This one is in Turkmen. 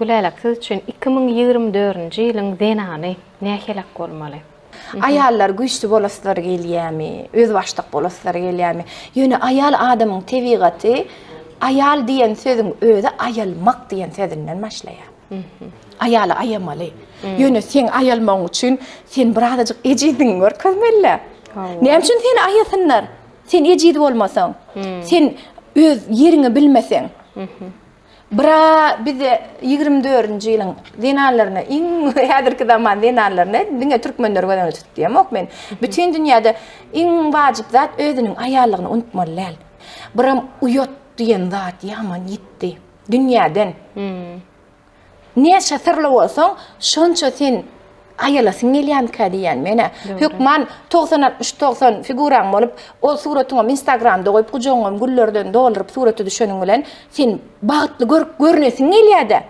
Gülälek siz üçin 2024-nji ýylyň zenany nähilek bolmaly? Aýallar güýçli bolaslary gelýärmi, özbaşdak bolaslary gelýärmi? Ýöne aýal adamyň tebigaty aýal diýen sözüň özi aýalmak diýen sözünden başlaýar. Aýaly aýamaly. Ýöne seň aýalmagyň üçin sen birazajyk ejizligiňi görkezmeli-dä. Näme üçin seni aýasynlar? Sen ejiz bolmasaň, sen öz ýeriňi bilmeseň. Bira bize 24-nji ýylyň zenanlaryna, iň häzirki zaman zenanlaryna, diňe türkmenleri göz öňünde tut diýemok men. Bütin dünýäde iň wajyp zat özüniň aýallygyny unutmaly däl. Biram uýat diýen zat ýaman ýitdi dünýäden. Näçe syrly bolsaň, şonça sen aýalasyň gelýärmikä diýýän men-ä. Hökman 90 60 90 figuraň bolup, ol suratyňam Instagramda goýup, gujagyňam güllerden dolduryp surata düşeniň bilen sen bagtly görüp görnesiň gelýär-dä.